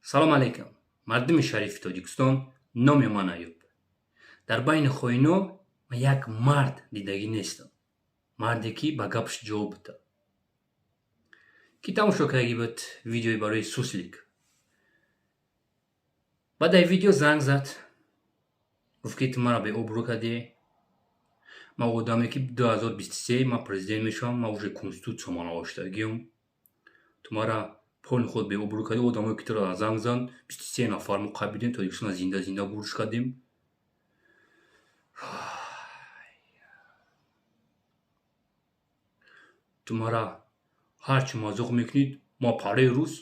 Салом алейкум, мардуми шарифи Тоҷикистон. Номи ман Аюб. Дар байни хоино ман як мард дидагӣ нестам, марде, ки ба гапаш ҷавоб бита. Ки тамошо кардагӣ буд видеои барои Суслик? Баъд ай видео занг зад, гуфт, ки ту маро беобрӯ кардӣ. Ман одаме, ки 2023 ман президент мешавам, ман уже конститутсия навиштагиам. Ту мара пони худ беобрӯ кардӣ. Одамое, ки туро занг занд, 23 нафар мо қабидем, Тоҷикистона зинда зинда гурш кардем. Ту мара ҳарчи мазоқ мекунид, ма параи рӯз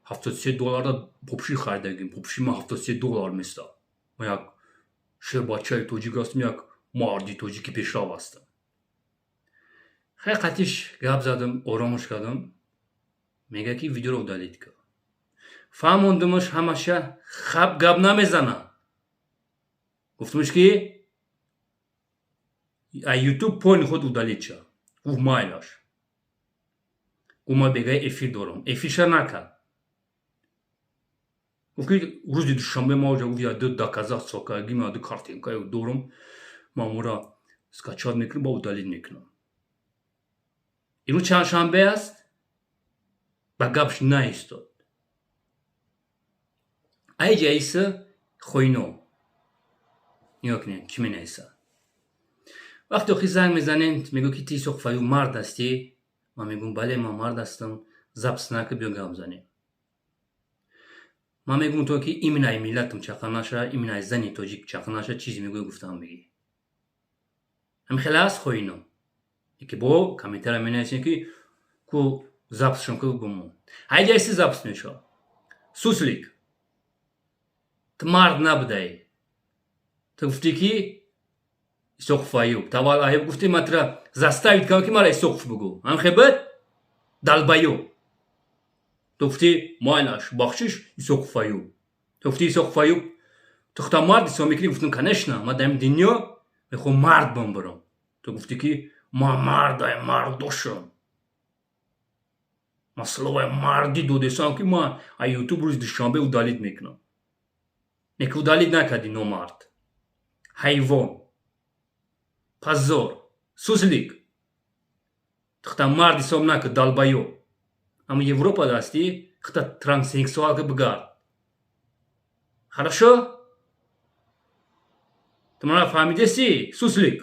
73 долларда попши харидагим. Попши ма 73 доллар места. Ма як шербачаи тоҷик ҳастам, як марди тоҷики пешрав ҳастам. Хеле қатиш гап задам, оромш кардам. Мега, ки видеоро удалить кар. Фаҳмондумаш ҳамаша, хаб гап намезана. Гуфтумаш, ки а Ютуб пони худ удалить ша. Гуфт, майлаш. Гуфт, ман бегаи эфир дорам. Эфирша накард. Гуфт, ки рӯзи душанбе ма оҷа, гуфт, яду доказательство кардагим, яду картинка дорам, ман ора скачать мекунам, ба удалить мекунам. Имрӯз чандшанбе аст, ба гапш наистод. Айҷаиса хоино нигоҳ кунед, чӣ менависад. Вақте охир занг мезанед, мегӯ, ки ти Исоқ Фаюб мард ҳастӣ? Ман мегӯм, бале, ман мард ҳастам. Запись нака, биё гап занем. Ман мегӯм то ки именно ай миллатам чақа наша, именно ай зани тоҷик чақа наша. Чизе мегӯя, гуфтаам, бигӣ. Ҳамин хеле аст, хоино, ки бо комментария менависем, ки ку записшон ку бумон. Ҳайҷайси запись мешавад. Суслик, ту мард набудаӣ. Ту гуфтӣ, ки Исоқов Аюб. Тавал Аюб гуфтӣ, ман тура заставить кардам, ки мара Исоқов бугӯ. Ҳамин хел буд, долбоёб? Ту гуфтӣ, майлаш, бахшиш, Исоқов Аюб. Ту гуфтӣ Исоқов Аюб. Ту худта мард ҳисоб мекунӣ? Гуфтам, конечно, ман дар ин дунё мехоҳам мард бимбирам. Ту гуфтӣ, ки ман мардам, мардошам. Ман словаи мардӣ додесам, ки ман а Ютуб рӯзи душанбе удалить мекунам. Неки удалить накардӣ, номард, ҳайвон, позор. Суслик, ту худта мард ҳисоб накун, долбоёб. Ама Европада ҳастӣ, худта транссексуалка бигард. Хорошо, ту мана фаҳмидеси, суслик?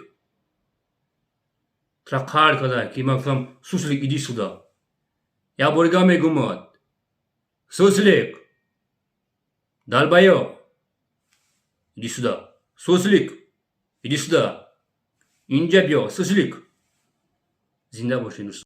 Тура қаҳр карда, ки ман гуфтам, суслик, иди сюда. Як борига мегумад, суслик, долбоёб, иди сюда. Суслик, иди сюда, инҷа биё, суслик. Зинда бошед, дӯстон.